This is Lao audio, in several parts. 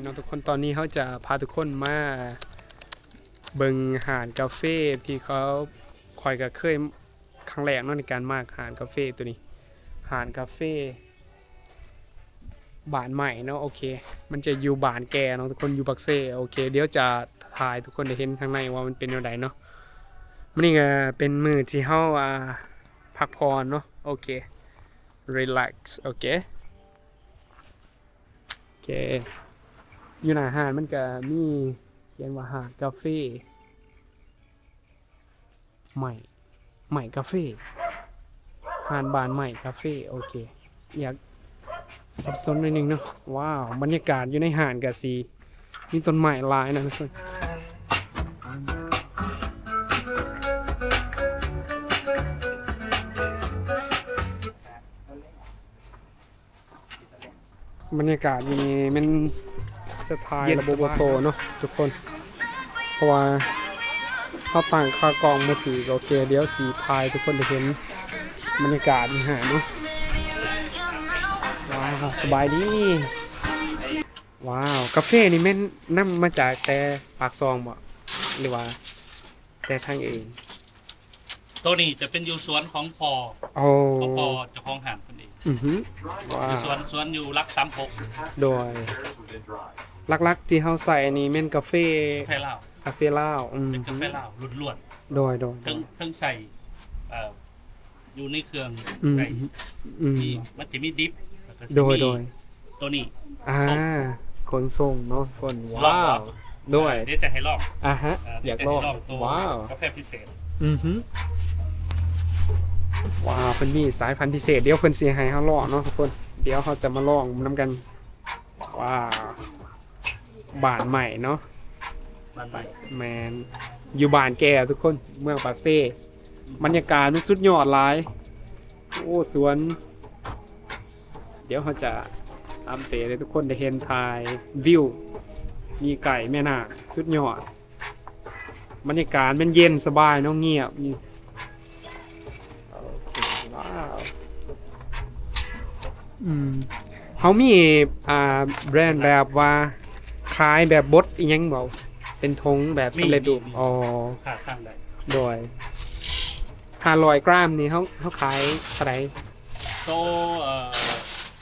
ເນາະທຸກຄົນ ຕອນນີ້ເຮົາຈະພາທຸກຄົນມາເບິ່ງຮ້ານກາເຟທີ່ເຂົາ ຂ້ອຍກໍເຄີຍ ຄັ້ງແລກເນາະ ໃນການມາຮ້ານກາເຟໂຕນີ້ ຮ້ານກາເຟບ້ານໃໝ່ເນາະ. ໂອເຄ ມັນຈະຢູ່ບ້ານແກ່ເນາະທຸກຄົນ ຢູ່ປາກເຊ. ໂອເຄ ດຽວຈະຖ່າຍໃຫ້ທຸກຄົນໄດ້ເຫັນຂ້າງໃນວ່າມັນເປັນແນວໃດເນາະ. ມື້ນີ້ກໍເປັນມື້ທີ່ເຮົາ ອ່າ ພັກຜ່ອນເນາະ. ໂອເຄ relax. ໂອເຄ ໂອເຄ ຢູ່ໜ້າຮ້ານມັນກະມີຂຽນວ່າຮ້ານກາເຟໃໝ່ ໃໝ່ກາເຟ ຮ້ານບ້ານໃໝ່ກາເຟ. ໂອເຄ ຢາກສັບສົນໜ້ອຍໜຶ່ງເນາະ. ວ້າວ ບັນຍາກາດຢູ່ໃນຮ້ານກະຊິມີຕົ້ນໄມ້ຫຼາຍນະທຸກຄົນ. ບັນຍາກາດຢູ່ນີ້ແມ່ນຈະຖ່າຍລະບົບໂອໂຕ້ເນາະທຸກຄົນ ເພາະວ່າເຮົາຕັ້ງຂາກ້ອງບໍ່ຖືກ. ໂອເຄ ດຽວຊິຖ່າຍໃຫ້ທຸກຄົນໄດ້ເຫັນບັນຍາກາດຢູ່ຮ້ານເນາະ. ວ້າວ ສະບາຍດີ. ວ້າວ ກາເຟນີ້ແມ່ນນຳມາຈາກແຕ່ປາກຊ່ອງບໍ່ ຫຼືວ່າແຕ່ທາງເອງ? ໂຕນີ້ຈະເປັນຢູ່ສວນຂອງພໍ່ ໂອ້ ຂອງພໍ່ເຈົ້າຂອງຮ້ານເພິ່ນເອງ. ອືຮຶ ວ້າວ ຢູ່ສວນ ສວນຢູ່ຫຼັກສາມຫົກ. ໂດຍ ຫຼັກໆທີ່ເຮົາໃຊ້ນີ້ແມ່ນກາເຟ ກາເຟລາວ ກາເຟລາວ. ອືມ ເປັນກາເຟລາວລ້ວນໆ. ໂດຍໆ ເຖິງ ເຖິງໃສ່ ເອີ ຢູ່ໃນເຄື່ອງ ອືມ ໄດ້ ອືມ ມີ ມັນຈະມີດິບ ແລ້ວກໍຈະມີ ໂດຍໆ ໂຕນີ້ ອ່າ ຂົນສົ່ງເນາະທຸກຄົນ. ຊິລອງບໍ່? ວ້າວ ໂດຍ ເອີ ດຽວຈະໃຫ້ລອງ ອ່າຮະ ເອີ ຢາກລອງ ດຽວຈະໃຫ້ລອງໂຕ ວ້າວ ກາແຟພິເສດ. ອືຮຶ ວ້າວ ເພິ່ນມີສາຍພັນພິເສດ ດຽວເພິ່ນຊິໃຫ້ເຮົາລອງເນາະທຸກຄົນ. ດຽວເຮົາຈະມາລອງນຳກັນ. ວ້າວ ບ້ານໃໝ່ເນາະ ບ້ານໃໝ່ ແມ່ນ ຢູ່ບ້ານແກ່ທຸກຄົນ ເມືອງປາກເຊ. ບັນຍາກາດມັນສຸດຍອດຫຼາຍ. ໂອ້ ສວນ ດຽວເຮົາຈະອັບເດດໃຫ້ທຸກຄົນໄດ້ເຫັນ ຖ່າຍວິວ ມີໃກ້ແມ່ນ້ຳ ສຸດຍອດ. ບັນຍາກາດມັນເຢັນສະບາຍເນາະ ງຽບນີ້. ໂອເຄ ວ້າວ ອືມ ເຮົາມີ ອ່າ ແບຣນແບບວ່າຂາຍແບບບົດອີ່ຫຍັງບໍ່? ເປັນຖົງແບບສຳເລັດຮູບ. ມີ ມີ ອໍ ລູກຄ້າສັ່ງໄດ້. ໂດຍ ຫ້າຮ້ອຍກຣາມນີ້ ເຮົາ ເຮົາຂາຍເທົ່າໃດ? ໂຕ ເອີ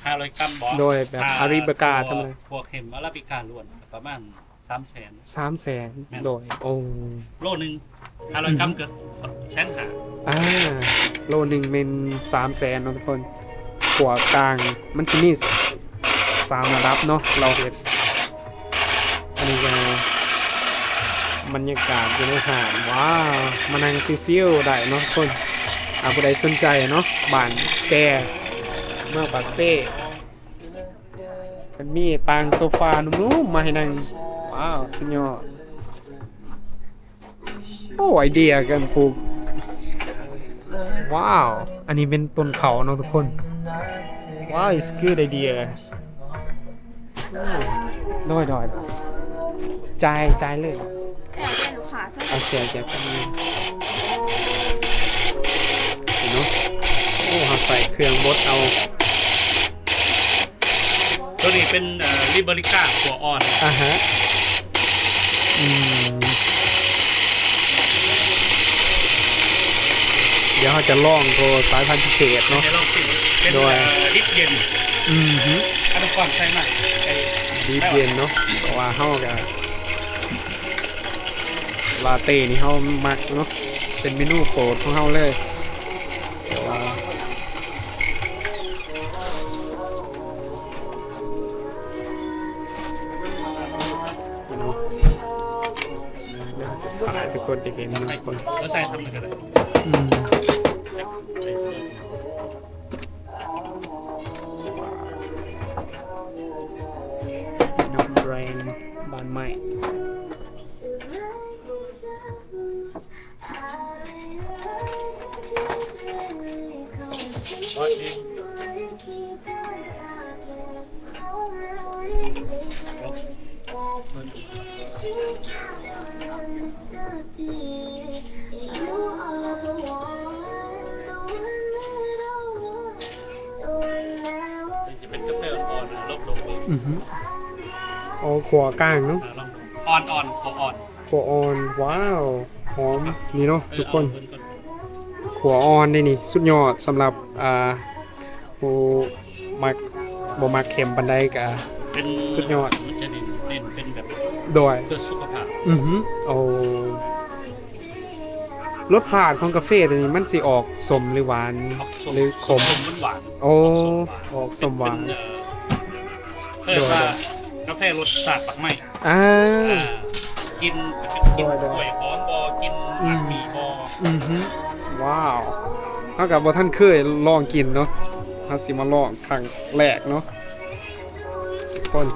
ຫ້າຮ້ອຍກຣາມບໍ່? ໂດຍ ແບບ ອາ ອາຣາບິກາ ທຳມະດາ ພວກເຫັມອາຣາບິກາລ້ວນ ປະມານ ສາມແສນ. ສາມແສນ ແມ່ນ ໂດຍ ໂອ້ ໂລໜຶ່ງ ຫ້າຮ້ອຍກຣາມ ອືຮຶ ກໍແສນຫ້າ. ອ່າ ໂລໜຶ່ງແມ່ນສາມແສນເນາະທຸກຄົນ. ພວກຕ່າງມັນຊິມີສາມລະດັບເນາະ ລາວເຮັດ. ອັນນີ້ກໍບັນຍາກາດຢູ່ໃນຮ້ານ. ວ້າວ ມານັ່ງຊິວໆໄດ້ເນາະທຸກຄົນ. ອ່າ ຜູ້ໃດສົນໃຈເນາະ ບ້ານແກ່ເມືອງປາກເຊ ເພິ່ນມີຕັ່ງໂຊຟານຸ້ມໆມາໃຫ້ນັ່ງ. ວ້າວ ສຸດຍອດ. ໂອ້ ໄອເດຍການປູກ. ວ້າວ ອັນນີ້ເປັນຕົ້ນເຂົ້າເນາະທຸກຄົນ. ວ້າວ it's good idea. ໂດຍ ໂດຍ ຈ່າຍ ຈ່າຍເລີຍ. ແຕ່ເປັນລູກຄ້າ ໂອເຄ ໂອເຄ ແປັບໜຶ່ງເນາະ. ໂອ້ ເຮົາໃສ່ເຄື່ອງບົດເອົາ. ໂຕນີ້ເປັນ ເອີ ລິບເບີລິກາ ຂົ້ວອ່ອນ. ອ່າຮະ ອືມ ດຽວເຮົາຈະລອງໂຕສາຍພັນພິເສດເນາະ. ຈະລອງຊິມ ເປັນ ໂດຍ ເອີ ດິບເຢັນ. ອືຮຶ ອັນນັ້ນກ່ອນໃສ່ມາ ໄອ້ ດິບເຢັນເນາະ ເພາະວ່າເຮົາກະ ລາເຕ້ນີ້ເຮົາມັກເນາະ ເປັນເມນູໂປດຂອງເຮົາເລີຍ. ແຕ່ວ່າ ເນາະ ດຽວຈະຖ່າຍໃຫ້ທຸກຄົນໄດ້ເຫັນເນາະ ເຮົາໃສ່ທຳກໍໄດ້. ອືມ ນ້ຳແດງບ້ານໃໝ່. ຈະເປັນກາແຟອ່ອນໆ ລົບລົງ. ອືຮຶ. ໂອ້ ຂົ້ວກ້າງເນາະ ອ່າ ລອງດູ ອ່ອນໆ ຂົ້ວອ່ອນ ຂົ້ວອ່ອນ. ວ້າວ ຫອມນີ້ເນາະ ເອີ ທຸກຄົນ ເອົາເບິ່ງກ່ອນ ຂົ້ວອ່ອນເດ້ນີ້ ສຸດຍອດສຳລັບ ອ່າ ຜູ້ມັກ ບໍ່ມັກເຄັມປານໃດກະ ເປັນ ສຸດຍອດ ມັນຈະເນັ້ນ ເນັ້ນເປັນແບບ ໂດຍ ເພື່ອສຸຂະພາບ. ອືຮຶ ໂອ້ ລົດຊາດຂອງກາເຟໂຕນີ້ມັນຊິອອກສົ້ມ ຫຼື ຫວານ ອອກສົ້ມ ຫຼື ຂົມ? ສົ້ມຫວານ. ໂອ້ ອອກສົ້ມຫວານ ອອກສົ້ມຫວານ ເປັນ ເອີ ເອີ້ນວ່າ ໂດຍ ໂດຍ ກາເຟລົດຊາດໝາກໄມ້. ອ່າ ອ່າ ກິນ ກິນ ໂດຍ ໂດຍ ກ້ວຍຫອມບໍ່ ກິນ ອືມ ໝາກໝີ່ບໍ່. ອືຮຶ ວ້າວ ເຮົາກະບໍ່ທັນເຄີຍລອງກິນເນາະ ເຮົາຊິມາລອງຄັ້ງແລກເນາະ ທຸກຄົນ.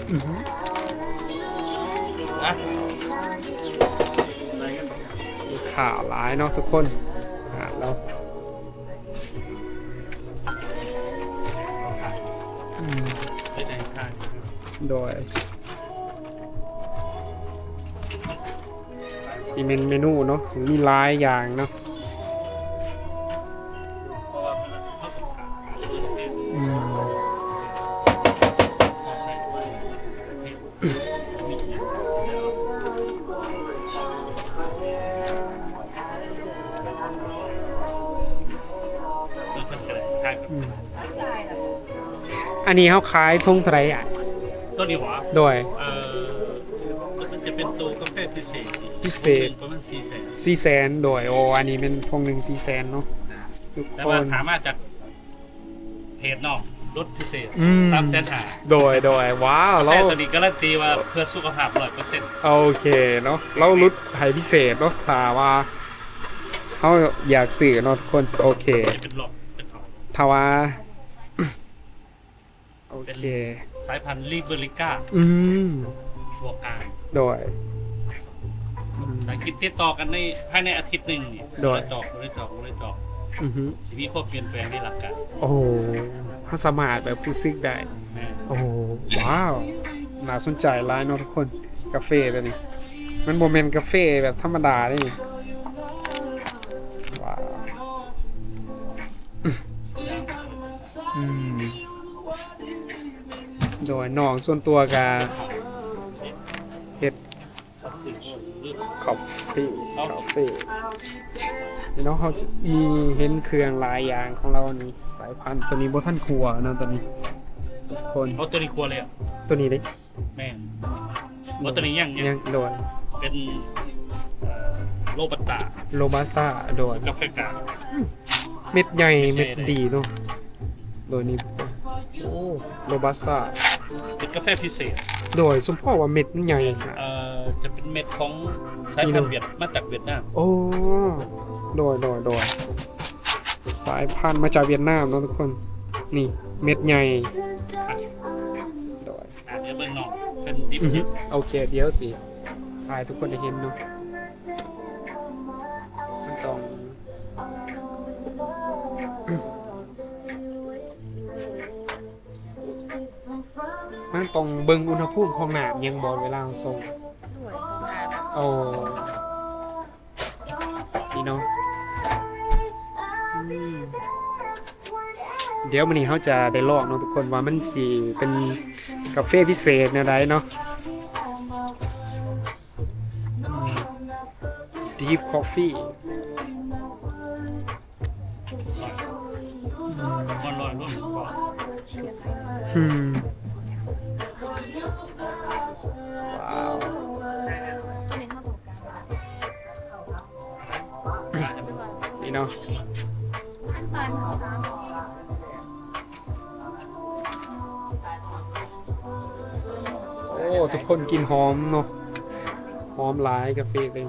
ອືຮຶ ອ່ະ ລູກຄ້າຫຼາຍເນາະທຸກຄົນ ຮ້ານລາວ. ອືມ ໂດຍ ນີ້ແມ່ນເມນູເນາະ ມີຫຼາຍຢ່າງເນາະ. ອືມ ອັນນີ້ເຮົາຂາຍຖົງເທົ່າໃດອ້າຍ? ໂຕນີ້ຫວາ? ໂດຍ ເອີ ມັນຈະເປັນໂຕກາເຟພິເສດ ພິເສດ ຖົງໜຶ່ງປະມານສີ່ແສນ ສີ່ແສນ. ໂດຍ ໂອ້ ອັນນີ້ແມ່ນຖົງໜຶ່ງສີ່ແສນເນາະ ທຸກຄົນ ແຕ່ວ່າຖ້າມາຈາກ ເພຈນ້ອງ ລົດພິເສດ ອືມ ສາມແສນຫ້າ. ໂດຍ ໂດຍ ວ້າວ ແລ້ວໂຕນີ້ກາຣັນຕີວ່າເພື່ອສຸຂະພາບຮ້ອຍເປີເຊັນ. ໂອເຄເນາະ ລາວຫຼຸດໃຫ້ພິເສດເນາະ ຖ້າວ່າເຮົາຢາກຊື້ເນາະທຸກຄົນ. ໂອເຄ ຈະເປັນລັອກ ເປັນເຂົ້າ ຖ້າວ່າ ໂອເຄ ສາຍພັນລິເບຣິກາ. ອືມ ຕົວກາງ ໂດຍ ອືມ ຖ້າກິນຕິດຕໍ່ກັນໃນ ພາຍໃນອາທິດໜຶ່ງນີ້ ໂດຍ ບໍ່ໄດ້ຈອກ ບໍ່ໄດ້ຈອກ ບໍ່ໄດ້ຈອກ ອືຮຶ ຊິມີຄວາມປ່ຽນແປງໃນຮ່າງກາຍ. ໂອ້ ເຮົາສາມາດແບບຮູ້ສຶກໄດ້. ແມ່ນ ໂອ້ ວ້າວ ໜ້າສົນໃຈຫຼາຍເນາະທຸກຄົນ ກາເຟໂຕນີ້ ມັນບໍ່ແມ່ນກາເຟແບບທຳມະດາເດ້ນີ້. ວ້າວ ອືມ ໂດຍ ນ້ອງສ່ວນຕົວກະເຮັດຄາເຟ ຄາເຟ ເນາະ ເຮົາຈະມີເຫັນເຄື່ອງຫຼາຍຢ່າງຂອງລາວນີ້ ສາຍພັນ ໂຕນີ້ບໍ່ທັນຂົ້ວເນາະ ໂຕນີ້ທຸກຄົນ. ເອົາ ໂຕນີ້ຂົ້ວແລ້ວ ໂຕນີ້ເດ້. ແມ່ນ ບໍ່ ໂຕນີ້ຍັງ ຍັງ ຍັງ ໂດຍ ເປັນ ເອີ ໂຣບັດຕາ ໂຣບັດຕາ ໂດຍ ກາເຟກາງ ອືມ ເມັດໃຫຍ່ ເມັດໃຫຍ່ ເມັດດີເນາະ ໂດຍນີ້ ໂອ້ ໂຣບັດຕາ ເປັນກາເຟພິເສດ ໂດຍ ສົມພໍວ່າເມັດມັນໃຫຍ່ ເອີ ຈະເປັນເມັດຂອງສາຍພັນຫວຽດ ມາຈາກຫວຽດນາມ. ໂອ້ ໂດຍ ໂດຍ ໂດຍ ສາຍພັນມາຈາກຫວຽດນາມເນາະທຸກຄົນ ນີ້ເມັດໃຫຍ່ ໂດຍ ອ່ະ ດຽວເບິ່ງນ້ອງເພິ່ນດິບ ອືຮຶ ໂອເຄ ດຽວຊິຖ່າຍໃຫ້ທຸກຄົນໄດ້ເຫັນເນາະ ມັນຕ້ອງ ມັນຕ້ອງເບິ່ງອຸນຫະພູມຂອງນ້ຳຫຍັງບໍ່ ເວລາເຮົາສົ່ງ? ໂອ້ ນີ້ເນາະ ອືມ ດຽວມື້ນີ້ເຮົາຈະໄດ້ລອງເນາະທຸກຄົນ ວ່າມັນຊິເປັນກາເຟພິເສດແນວໃດເນາະ ອືມ ດຣິບຄອບຟີ ອືມ ອືມ ວ້າວ ນີ້ເນາະ ໂອ້ ທຸກຄົນ ກິ່ນຫອມເນາະ ຫອມຫຼາຍ ກາເຟໂຕນີ້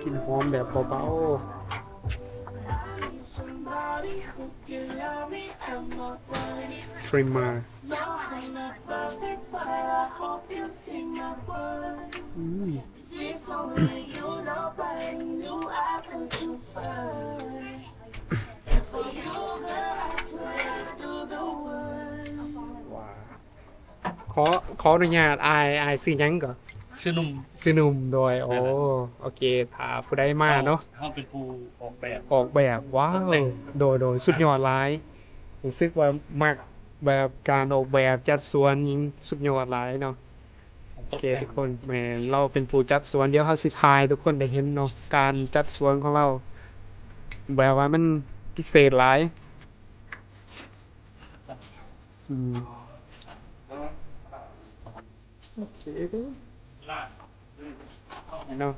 ກິ່ນຫອມແບບເບົາໆ. Prima ອືມ ຂໍ ຂໍອະນຸຍາດ ອ້າຍ ອ້າຍຊື່ຫຍັງເກາະ? ຊື່ໜຸ່ມ ຊື່ໜຸ່ມ ໂດຍ ໂອ້ ໂອເຄ ຖ້າຜູ້ໃດມາເນາະ ເຮົາ ເຮົາເປັນຜູ້ອອກແບບ ອອກແບບ ວ້າວ ຕົກແຕ່ງ ໂດຍ ໂດຍ ສຸດຍອດຫຼາຍ ຮູ້ສຶກວ່າມັກ ແບບການອອກແບບຈັດສວນນີ້ສຸດຍອດຫຼາຍເນາະ. ໂອເຄທຸກຄົນ ແມ່ນລາວເປັນຜູ້ຈັດສວນ ດຽວເຮົາຊິຖ່າຍໃຫ້ທຸກຄົນໄດ້ເຫັນເນາະ ການຈັດສວນຂອງລາວ ແບບວ່າມັນພິເສດຫຼາຍ. ອືມ ໂອເຄເນາະ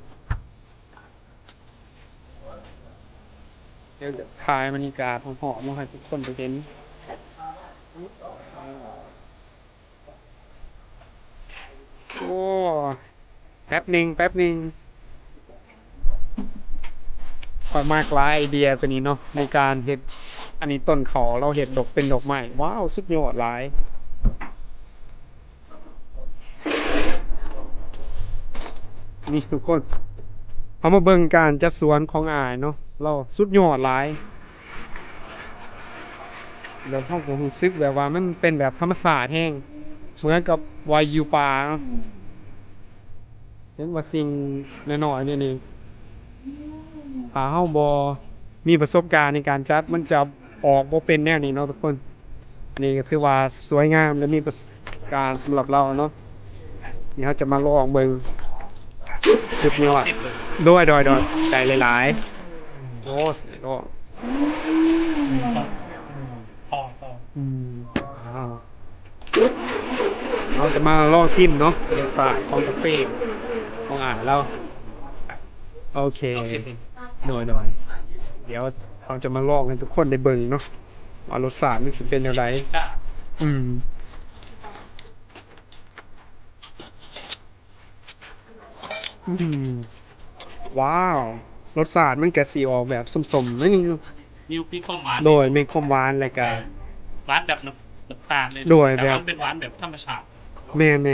ດຽວຈະຖ່າຍບັນຍາກາດຮອບໆ ເນາະ ໃຫ້ທຸກຄົນໄດ້ເຫັນ. ໂອ້ ແປັບໜຶ່ງ ແປັບໜຶ່ງ ຂ້ອຍມັກຫຼາຍໄອເດຍຕົວນີ້ເນາະ ໃນການເຮັດ ອັນນີ້ຕົ້ນເຂົ້າ ລາວເຮັດດອກ ເປັນດອກໄມ້. ວ້າວ ສຸດຍອດຫຼາຍ. ນີ້ທຸກຄົນ ເຮົາມາເບິ່ງການຈັດສວນຂອງອ້າຍເນາະ ລາວສຸດຍອດຫຼາຍ. ແລ້ວເຮົາກໍຮູ້ສຶກແບບວ່າມັນເປັນແບບທຳມະຊາດແຮງ ເໝືອນກັບວ່າຢູ່ປ່າເນາະ. ເຫັນວ່າສິ່ງນ້ອຍໆນີ້ນີ້ ຖ້າເຮົາບໍ່ມີປະສົບການໃນການຈັດ ມັນຈະອອກບໍ່ເປັນແນວນີ້ເນາະທຸກຄົນ. ອັນນີ້ກໍຖືວ່າສວຍງາມ ແລະ ມີປະສົບການສຳລັບລາວເນາະ. ນີ້ເຮົາຈະມາລອງເບິ່ງ. ສຸດຍອດ. ໂດຍ ໂດຍ ໂດຍ ໃຈຫຼາຍໆ. ໂອ້ ສຸດຍອດ. ອືມ ວ້າວ. ເຮົາຈະມາລອງຊິມເນາະ ລົດຊາດຂອງກາເຟຂອງອ້າຍລາວ. ໂອເຄ ໂດຍ ໂດຍ ດຽວເຮົາຈະມາລອງໃຫ້ທຸກຄົນໄດ້ເບິ່ງເນາະ ວ່າລົດຊາດມັນຊິເປັນແນວໃດ. ອືມ ອືມ ວ້າວ ລົດຊາດມັນກະຊິອອກແບບສົ້ມໆ ໜ້ອຍໜຶ່ງ ມີ ມີຄວາມຫວານ ໂດຍ ມີຄວາມຫວານ ແລ້ວກະ ເອີ ຫວານແບບນ້ຳ ນ້ຳຕານເລີຍ ໂດຍ ແບບ ແຕ່ວ່າມັນເປັນຫວານແບບທຳມະຊາດ. ແມ່ນໆ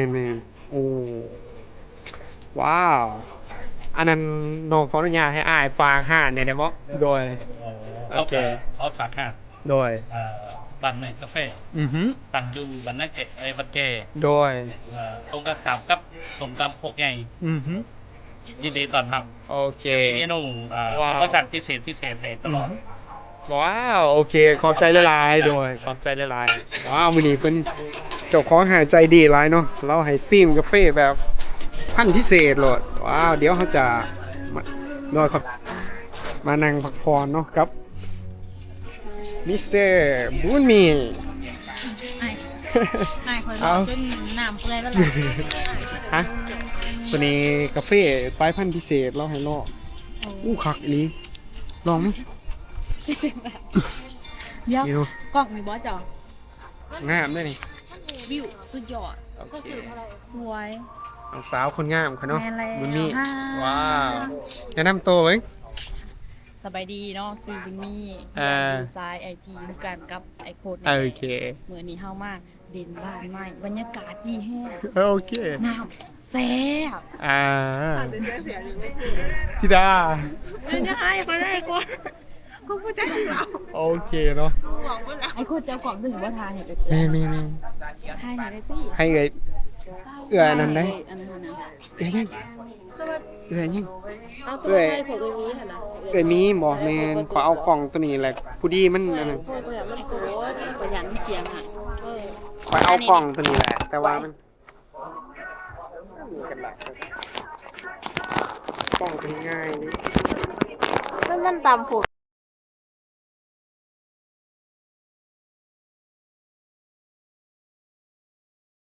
ໆ ໂອ້ ວ້າວ ອັນນັ້ນ ນ້ອງຂໍອະນຸຍາດໃຫ້ອ້າຍຝາກຮ້ານແດ່ໄດ້ບໍ່? ໂດຍ ໂອເຄ ຂໍຝາກຮ້ານ ໂດຍ ເອີ ບ້ານໄມ້ກາເຟ ອືຮຶ ຕັ້ງຢູ່ບ້ານນາແກ ເອີ ບ້ານແກ ໂດຍ ເອີ ຕົງກັນຂ້າມກັບສົ້ມຕຳໂຄກໃຫຍ່ ອືຮຶ ຍິນດີຕ້ອນຮັບ ໂອເຄ ເມນູ ເອີ ວ້າວ ເຮົາຈັດພິເສດ ພິເສດໃຫ້ຕະຫຼອດ ອືຮຶ ວ້າວ ໂອເຄ ຂອບໃຈຫຼາຍໆ ໂດຍ ຂອບໃຈຫຼາຍໆ. ວ້າວ ມື້ນີ້ເພິ່ນ ເຈົ້າຂອງຮ້ານໃຈດີຫຼາຍເນາະ ລາວໃຫ້ຊີມກາເຟແບບພັນພິເສດໂລດ. ວ້າວ ດຽວເຮົາຈະມາ ໂດຍ ມານັ່ງພັກຜ່ອນເນາະກັບ ມິສເຕີ ບຸນມີ. ອ້າຍ ອ້າຍຂ້ອຍເວົ້າ ເອົ້າ ຈົນນ້ຳເປື່ອຍແລ້ວລະ. ຮະ? ໂຕນີ້ກາເຟສາຍພັນພິເສດ ລາວໃຫ້ລອງ. ໂອ້ ອູ້ ຄັກອີ່ຫຼີ ລອງເບິ່ງ. ດຽວ ນີ້ເນາະ ກ້ອງນີ້ບໍ່ເຈົ້າ? ງາມເດ້ນີ້ ວິວສຸດຍອດ ໂອເຄ ສວຍ ນ້ອງສາວຄົນງາມຂ້ອຍເນາະ ແມ່ນແລ້ວ ບຸນມີ. ວ້າວ ແນະນຳໂຕເບິ່ງ. ສະບາຍດີເນາະ ຊື່ບຸນມີ ເອີ ຢູ່ສາຍໄອທີຄືກັນກັບໄອໂຄດນີ້. ໂອເຄ ມື້ນີ້ເຮົາມາຫຼິ້ນບ້ານໄມ້ ບັນຍາກາດດີແຮງ. ໂອເຄ ນ້ຳແຊບ. ອ່າ ທິດາ ເອີ ຢ່າໃຫ້ຂ້ອຍໄດ້ກ່ອນ. ກູບໍ່ຈັກຢູ່ແລ້ວ ໂອເຄເນາະ ກູບອກເບິດແລ້ວ. ໄອ້ໂຄດເຈົ້າກອງໜຶ່ງບໍ່ ຖ່າຍໃຫ້ເອື້ອຍ ແມ່ນໆໆ ຖ່າຍໃຫ້ໄດ້ຕິ ໃຫ້ເອື້ອຍ ເອື້ອຍອັນນັ້ນໄດ້ ເອື້ອຍອັນນັ້ນນະ ເອື້ອຍຫຍັງ ເອື້ອຍຫຍັງ ເອື້ອຍ ເອື້ອຍມີບໍ່? ແມ່ນ ຂ້ອຍເອົາກ້ອງໂຕນີ້ແຫຼະ ພໍດີມັນອັນນັ້ນ ຂ້ອຍຢ້ານມັນສຽງຫາຍ ຂ້ອຍເອົາກ້ອງໂຕນີ້ແຫຼະ ແຕ່ວ່າມັນ ປ້ອງເປັນງ່າຍເດ້ ມັນ ມັນຕ່ຳໂພດ